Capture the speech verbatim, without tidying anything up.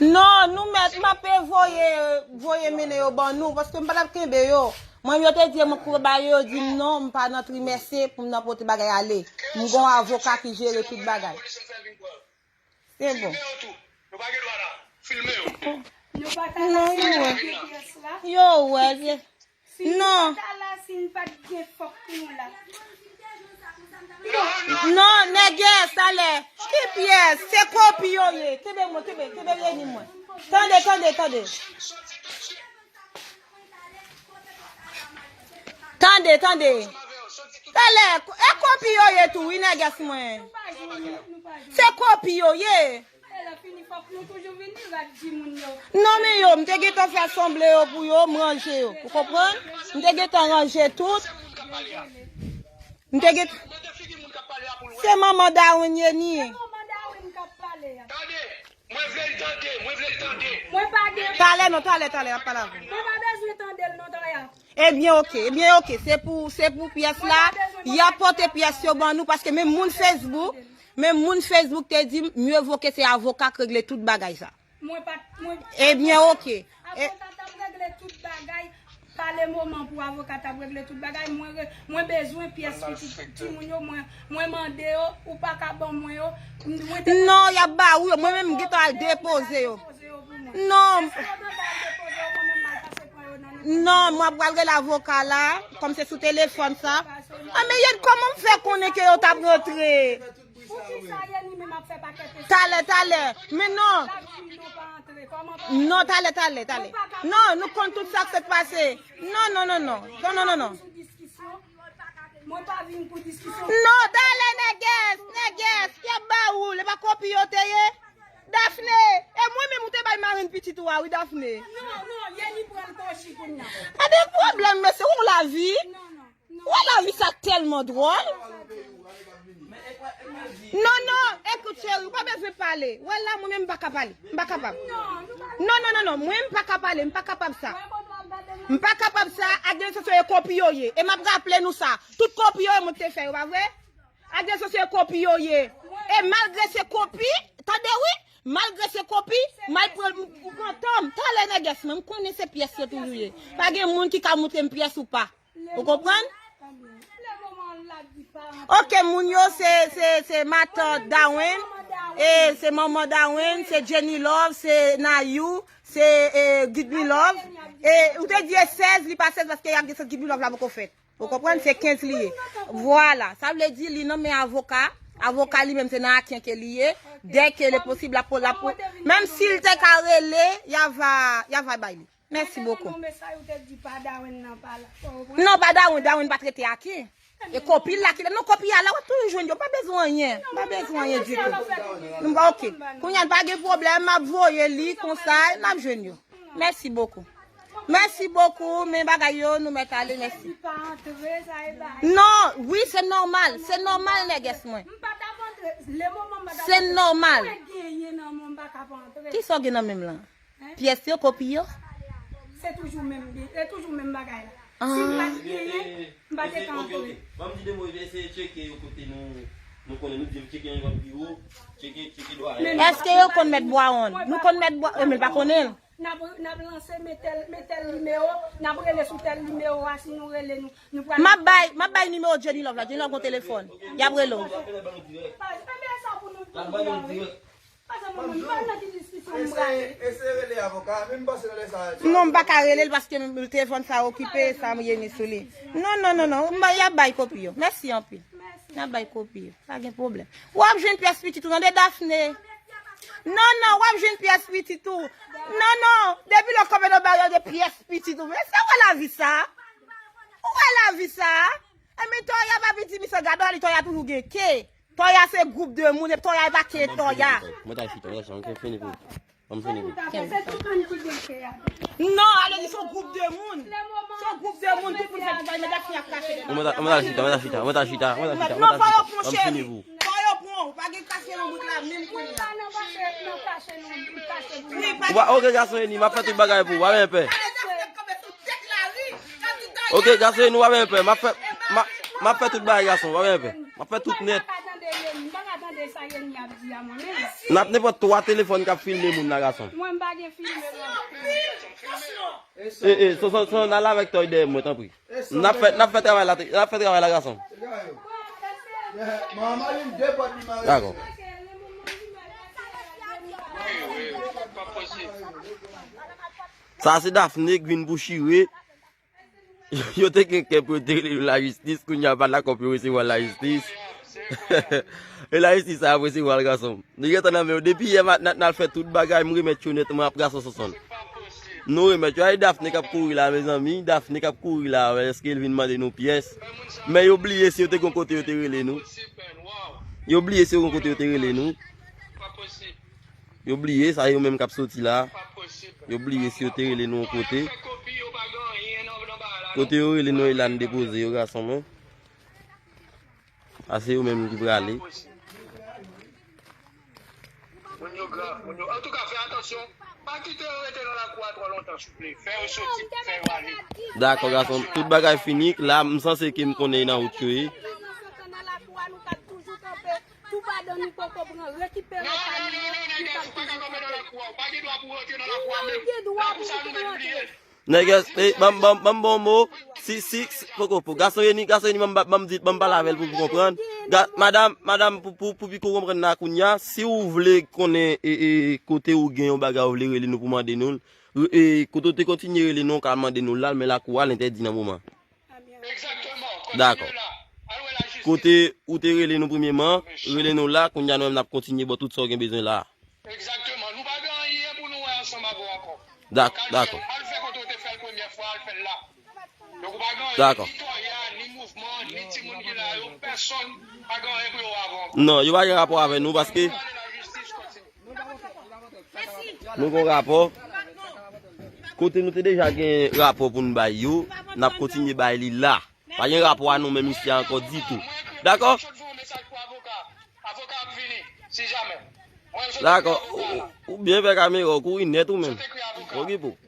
Non, nou mèt, m ap voye, voye mennen yo ban nou, paske m pa t ap kenbe yo. Mwen, yo te di m kou ba yo, yo di m non, m pa nan trimès, se pou m nan pote bagay ale. M gon avoka ki jere tout bagay. Se bon. Nou pa ka la. Yo wè. Yo wè. Non. Non, nègès, talè. Ki pyès? Se kopi yo ye. Kenbe mwen, kenbe, kenbe reni mwen. Tande, tande, tande. Tande, tande. Talè, e kopi yo ye tou, wi, nègès mwen. Se kopi yo ye. E lè fini, fòk nou toujou vin di, va di moun yo. Non, men yo, m te gentan fè sanble yo pou yo, m ranje yo. Ou konprann? M te gentan ranje tout. M te gentan. Se manman Darwin ye ni. Se manman Darwin k ap pale a. Tande, mwen vle l tande, mwen vle l tande. Mwen pa gen. Talè non, talè, talè, y ap pale avè w. Mwen pa bezwen tande l non, Toya. Ebyen, oke, ebyen, oke. Se pou, se pou pyès la. Y ap pote pyès yo ban nou, paske menm moun Facebook, menm moun Facebook te di m, mieux vaut que se avoka k regle tout bagay sa. Mwen pa t, mwen. Ebyen, oke. E Avoka t ap regle tout bagay. Pa le moman pou avoka t ap regle tout bagay. Mwen, re- mwen bezwen pyès pitit timoun yo. Mwen, mwen mande yo, ou pa ka ban mwen yo. Mwen te Non, y ap ba ou yo. Mwen menm, m gentan al depoze yo. Non. Non, mwen pral rele avoka la, kòm se sou telefòn sa. Ah, men Yed, kòman m fè konnen ke yo t ap rantre? Talè, talè. Men non. Non, talè, talè, talè. Non, nou konn tout sa k sot pase. Non, non, non, non. Non, non, non, non. Mwen pa vin pou diskisyon. Non, talè, nègès, nègès, y ap ba ou, l pa kopi yo te ye. Dafne, e mwen menm ou te bay marenn pitit ou a, wi, Dafne. Non, non, Yeni pran l kochi kounye a. Pa de pwoblèm, mesye, ou lavi. Non, non, non. Ou lavi sa tèlman dwòl. Non, non, ekout, cheri, ou pa bezwen pale. Wè la, mwen menm, m pa ka pale. M pa kapab. Non, non, non, non, non, mwen, m pa ka pale, m pa kapab sa. M pa kapab sa, ak de sosyo e kopi yo ye. E m ap raple nou sa. Tout kopi yo ye, mwen te fè yo, pa vre? Ak de sosyo e kopi yo ye. E malgre se kopi, tande wi, malgre se kopi, m al pran, m pran tan m. Talè nègès mwen, m konnen se pyès yo toujou ye. Pa gen moun ki ka moutre m pyès ou pa. Ou konprann? Ok, moun yo, se, se, se matant Darwin, e se manman Darwin, se Jenny Love, se Nayou, se e, Gidmi Love. E ou te di e sèz, li pa sèz paske y ap gen sèz Gidmi Love la poko fèt. Ou konprann? Se kenz li ye. Vwala. Sa vle di li nan men avoka. Avoka li menm se nan aken ke li ye. Dèke le posib, l ap, l ap, menm si l te ka rele, y a va, y a va bay li. Mèsi bokou. Non, pa Darwin, Darwin pa t rete aken. E kopi l la ki la. Non, kopi a la, w ap toujou jwenn yo. Pa bezwen anyen. Pa bezwen anyen ditou. Nou pa, ok. Kounye a, pa gen pwoblèm, m ap voye li konsa, n ap jwenn yo. Mèsi bokou. Mèsi bokou, men bagay yo, nou mèt ale, mèsi. Non, wi, se nòmal. Se nòmal, nègès mwen. Se nòmal. Kisa w gen nan men m lan? Pyès yo, kopi yo? Se toujou menm, se toujou menm bagay la. Si m pa t genyen, m pa te ka antre. Ban m di de mo, eseye tcheke yo kote nou, nou konnen, nou di tcheke yon lòt biwo, tcheke, tcheke dwa. Èske yo konn mèt Bwawon? Nou konn mèt Bwa, e, men l pa konnen l. N ap, n ap lanse, men tèl, men tèl nimewo, n ap rele sou tèl nimewo a, si nou rele nou, nou pral. M ap bay, m ap bay nimewo Jenny Love la, Jenny Love gon telefòn. Y ap rele w. Pa, pa gen sa pou nou, pou nou, wi. Pase mwen, mwen pa nan ki diskisyon m prale. Eseye rele avoka a, men m panse nan lè sa a. Non, m pa ka rele l paske m, telefòn sa okipe, sa m ye ni sou li. Non, non, non, non, m, y ap bay kopi yo. Mèsi anpil. Mèsi. Y ap bay kopi yo. Pa gen pwoblèm. W ap jwenn pyès pitit ou, tande, Dafne. Non, non, w ap jwenn pyès pitit ou. Non, non, depi lè w kanpe nan bagay de pyès pitit ou. Men sa w wè lavi sa? Ou wè lavi sa? E men Toya pa vin di misye gade li, Toya toujou gen ke. Toya se gwoup de moun, e Toya e pa ke Toya. Mwen ta chita, mwen ta chita, mwen fini pou. Mwen fini pou. Non, ale di se yon gwoup de moun. Se yon gwoup de moun, tout moun fè ti bagay, men Dafne ap kache devan. Mwen ta, mwen ta chita, mwen ta chita, mwen ta chita, mwen ta chita, mwen ta chita. Non, fò yo pran cheri. Fò yo pran, ou pa gen kache nan bout la, menm kounye a. Wi, pa gen. Wa, ok, gason Eni, m ap fè tout bagay pou ou, pa gen pè. Ok, gason Eni, pa gen pè. M ap fè, m ap, m ap fè tout bagay, gason, pa gen pè. M ap fè tout nèt. Se sa Yeni ap di a mwen menm. N ap nenpòt twa telefòn k ap filme moun la, gason. Mwen m pa gen filme non. E, e, Sonson, Sonson, al avèk Toy dèyè mwen, tanpri. N ap fè, n ap fè travay la, n ap fè travay la, gason. Dakò. Sa se Daphné k vin pou chire. Yo te gen kè pou yo te rele yo lajistis, kounye a pa dakò pou yo resevwa lajistis. E lajistis sa ap resevwa l, gason. Li gentan nan men yo. Depi yè maten n al fè tout bagay, m remèt yo nètman ap gason Sonson. Nou remèt yo. Ay Daphné k ap kouri la, mezanmi. Daphné k ap kouri la, èske l vin mande nou pyès? Men yo bliye si yo te gon kote yo te rele nou. Yo bliye si yo gon kote yo te rele nou. Yo bliye, sa yo menm k ap soti la. Yo bliye si yo te rele nou yon kote. Kote yo rele nou e la n depoze yo, gason mwen. A se yo menm ki prale. Moun yo grav, moun yo. Antouka, fè atansyon. Pa kite yo rete nan lakou a twò lontan, souple. Fè yo soti, fè yo ale. Dakò, gason. Tout bagay fini. La, m sanse ke m konnen nan wout yo ye. Toupadan nou poko pran, rekipere pa nou yo, nou pa toujou kanpe. Ou gen dwa pou rekipere. Nègès, eh, ban m, ban m, ban m bon mo. Si, si, si, poko, pou gason Yeni, gason Yeni, ban m, ban m di, ban m pale avè l pou, pou konprann. Ga-, madanm, madanm, pou, pou, pou piko konprann la kounye a, si w vle konnen, e, e, kote ou gen yon bagay ou vle rele nou pou mande nou l, re-, e, kote w te kontinye rele nou, w ka mande nou l la, men lakou a l entèdi nan moman. Dakò. Kote ou te rele nou premyeman, rele nou la, kounye a nou menm n ap kontinye ba w tout sa w gen bezwen la. Egzakteman. Nou pa gen anyen pou nou wè ansanm avè w ankò. Dak-, dakò. Al fè kote w te fè l premyè fwa, al fè l la. Donk ou pa gen anyen, ni Toya, ni mouvman, ni timoun ki la yo, pèsonn pa gen anyen pou yo wè avè w ankò. Non, yo pa gen rapò avè nou paske nou gon rapò. Kote nou te deja gen rapò pou n bay yo, n ap kontinye bay li la. Pa gen rapò a nou menm isi a ankò ditou. Dakò? Dakò. Ou, ou, ou byen fè kamera w kouri nèt ou menm. Okipe w.